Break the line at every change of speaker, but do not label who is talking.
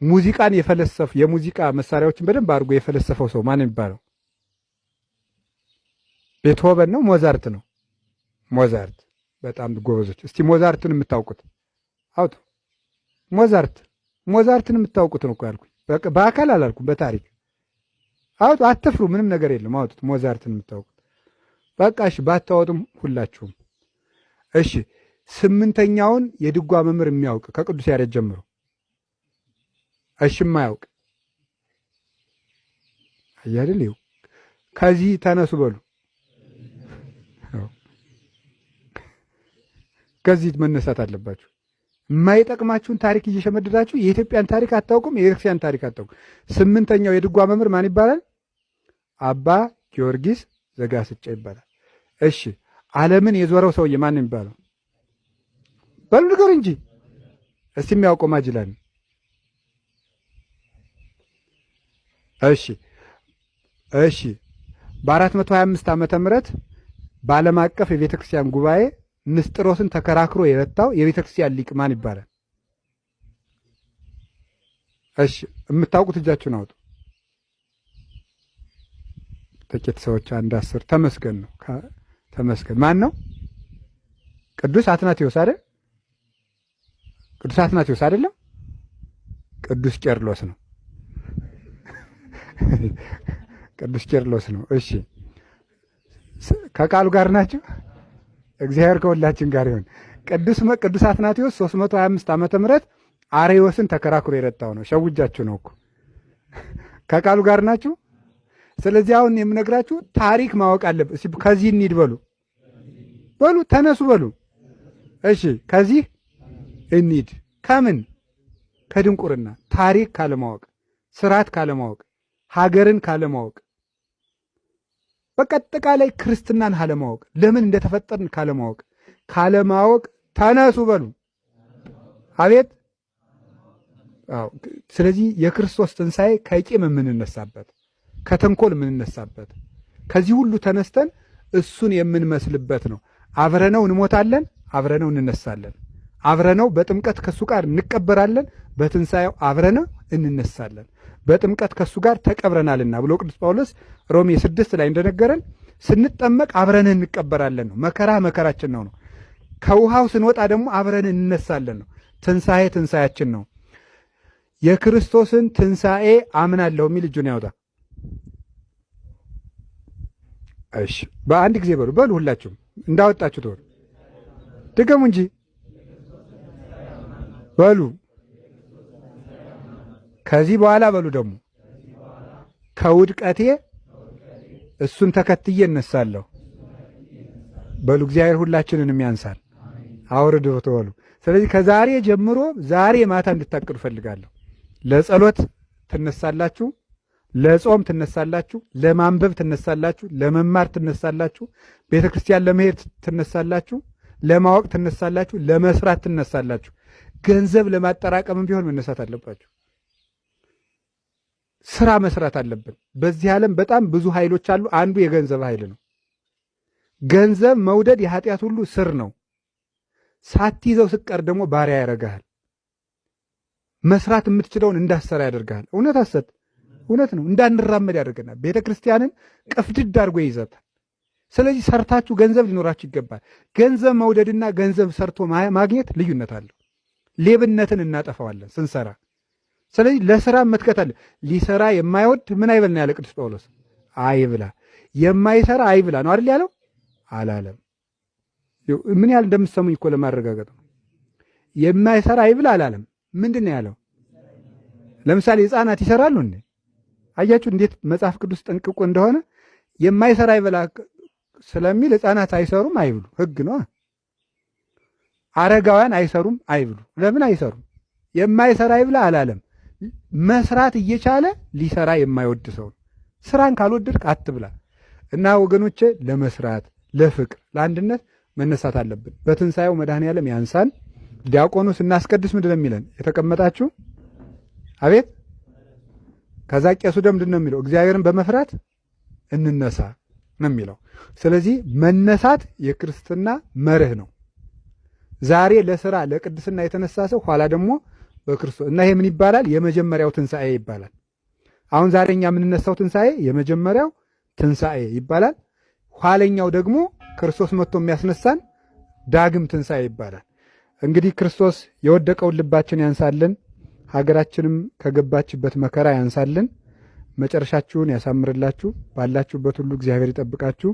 ሙዚቃን የፈለሰፍ የሙዚቃ መሳሪያዎችን በደንብ አድርጎ የፈለሰፈው ሰው ማን የሚባለው? ቤትሆቨን ነው? ሞዛርት ነው? ሞዛርት። በጣም ጎበዞች። እስቲ ሞዛርትን የምታውቁት አውጡ። ሞዛርት ሞዛርትን የምታውቁት ነው እኮ ያልኩኝ። በአካል አላልኩም፣ በታሪክ አውጡ። አትፍሩ፣ ምንም ነገር የለም። አውጡት። ሞዛርትን የምታውቁት በቃ እሺ። ባታወጡም ሁላችሁም እሺ። ስምንተኛውን የድጓ መምህር የሚያውቅ ከቅዱስ ያሬድ ጀምሮ እሺ፣ የማያውቅ አያድል ይኸው ከዚህ ተነሱ በሉ። ከዚህ መነሳት አለባችሁ። የማይጠቅማችሁን ታሪክ እየሸመደዳችሁ የኢትዮጵያን ታሪክ አታውቁም፣ የቤተክርስቲያን ታሪክ አታውቁም። ስምንተኛው የድጓ መምህር ማን ይባላል? አባ ጊዮርጊስ ዘጋስጫ ይባላል። እሺ፣ ዓለምን የዞረው ሰውዬ ማን ነው የሚባለው? በሉ ንገሩ እንጂ እስቲ የሚያውቀው ማጅላን። እሺ እሺ፣ በ425 ዓመተ ምህረት በዓለም አቀፍ የቤተ ክርስቲያን ጉባኤ ንስጥሮስን ተከራክሮ የረታው የቤተ ክርስቲያን ሊቅ ማን ይባላል? እሺ የምታውቁት እጃችሁን አውጡ። ጥቂት ሰዎች አንድ 10 ተመስገን ነው። ተመስገን ማን ነው? ቅዱስ አትናቴዎስ አይደል? ቅዱስ አትናቴዎስ አይደለም? ቅዱስ ቄርሎስ ነው። ቅዱስ ቄርሎስ ነው። እሺ ከቃሉ ጋር ናቸው። እግዚአብሔር ከሁላችን ጋር ይሁን። ቅዱስ አትናቴዎስ 325 ዓመተ ምህረት አሬዎስን ተከራክሮ የረታው ነው። ሸውጃችሁ ነው እኮ ከቃሉ ጋር ናችሁ። ስለዚህ አሁን የምነግራችሁ ታሪክ ማወቅ አለብን። ከዚህ እንሂድ በሉ በሉ ተነሱ በሉ። እሺ ከዚህ እንሂድ። ከምን ከድንቁርና፣ ታሪክ ካለማወቅ፣ ስርዓት ካለማወቅ፣ ሀገርን ካለማወቅ፣ በቃ አጠቃላይ ክርስትናን ካለማወቅ፣ ለምን እንደተፈጠርን ካለማወቅ ካለማወቅ ተነሱ በሉ። አቤት አዎ። ስለዚህ የክርስቶስ ትንሣኤ ከቂም የምንነሳበት፣ ከተንኮል የምንነሳበት፣ ከዚህ ሁሉ ተነስተን እሱን የምንመስልበት ነው። አብረነው እንሞታለን፣ አብረነው እንነሳለን። አብረነው በጥምቀት ከእሱ ጋር እንቀበራለን፣ በትንሣኤው አብረነው እንነሳለን። በጥምቀት ከእሱ ጋር ተቀብረናልና ብሎ ቅዱስ ጳውሎስ ሮሜ 6 ላይ እንደነገረን ስንጠመቅ አብረን እንቀበራለን ነው። መከራ መከራችን ነው ነው። ከውሃው ስንወጣ ደግሞ አብረን እንነሳለን ነው። ትንሣኤ ትንሣኤያችን ነው። የክርስቶስን ትንሣኤ አምናለሁ የሚል እጁን ያውጣ። እሺ በአንድ ጊዜ በሉ በሉ፣ ሁላችሁም እንዳወጣችሁ ትሆኑ ድገሙ እንጂ በሉ። ከዚህ በኋላ በሉ ደግሞ ከውድቀቴ እሱን ተከትዬ እነሳለሁ በሉ። እግዚአብሔር ሁላችንንም ያንሳል። አውርድ በሉ። ስለዚህ ከዛሬ ጀምሮ ዛሬ ማታ እንድታቅዱ እፈልጋለሁ። ለጸሎት ትነሳላችሁ፣ ለጾም ትነሳላችሁ፣ ለማንበብ ትነሳላችሁ፣ ለመማር ትነሳላችሁ፣ ቤተ ክርስቲያን ለመሄድ ትነሳላችሁ፣ ለማወቅ ትነሳላችሁ፣ ለመስራት ትነሳላችሁ። ገንዘብ ለማጠራቀምም ቢሆን መነሳት አለባችሁ። ስራ መስራት አለብን። በዚህ ዓለም በጣም ብዙ ኃይሎች አሉ። አንዱ የገንዘብ ኃይል ነው። ገንዘብ መውደድ የኃጢአት ሁሉ ስር ነው። ሳትይዘው ስትቀር ደግሞ ባሪያ ያደርግሃል። መስራት የምትችለውን እንዳሰራ ያደርግሃል። እውነት ሐሰት? እውነት ነው። እንዳንራመድ ያደርገናል። ቤተ ክርስቲያንን ቅፍድድ አድርጎ ይይዛታል። ስለዚህ ሰርታችሁ ገንዘብ ሊኖራችሁ ይገባል። ገንዘብ መውደድና ገንዘብ ሰርቶ ማግኘት ልዩነት አለው። ሌብነትን እናጠፋዋለን ስንሰራ። ስለዚህ ለስራ መትከት አለ። ሊሰራ የማይወድ ምን አይበል ነው ያለ ቅዱስ ጳውሎስ። አይብላ። የማይሰራ አይብላ ነው አይደል ያለው? አላለም። ምን ያህል እንደምትሰሙኝ እኮ ለማረጋገጥ ነው። የማይሰራ አይብላ አላለም። ምንድን ነው ያለው? ለምሳሌ ሕፃናት ይሰራሉ እንዴ? አያችሁ እንዴት መጽሐፍ ቅዱስ ጠንቅቆ እንደሆነ። የማይሰራ አይብላ ስለሚል ሕፃናት አይሰሩም አይብሉ፣ ሕግ ነው። አረጋውያን አይሰሩም አይብሉ። ለምን አይሰሩም? የማይሰራ አይብላ አላለም። መስራት እየቻለ ሊሰራ የማይወድ ሰው ነው። ስራን ካልወደድክ አትብላ። እና ወገኖቼ ለመስራት፣ ለፍቅር፣ ለአንድነት መነሳት አለብን። በትንሣኤው መድኃኔዓለም ያንሳን። ዲያቆኑ ስናስቀድስ ምንድን ነው የሚለን? የተቀመጣችሁ አቤት። ከዛ ቄሱ ደግሞ ምንድን ነው የሚለው? እግዚአብሔርን በመፍራት እንነሳ ነው የሚለው። ስለዚህ መነሳት የክርስትና መርህ ነው። ዛሬ ለስራ ለቅድስና የተነሳ ሰው ኋላ ደግሞ በክርስቶስ እና ይሄ ምን ይባላል? የመጀመሪያው ትንሣኤ ይባላል። አሁን ዛሬ እኛ የምንነሳው ትንሣኤ የመጀመሪያው ትንሣኤ ይባላል። ኋለኛው ደግሞ ክርስቶስ መጥቶ የሚያስነሳን ዳግም ትንሣኤ ይባላል። እንግዲህ ክርስቶስ የወደቀውን ልባችን ያንሳልን፣ ሀገራችንም ከገባችበት መከራ ያንሳልን፣ መጨረሻችሁን ያሳምርላችሁ፣ ባላችሁበት ሁሉ እግዚአብሔር ይጠብቃችሁ።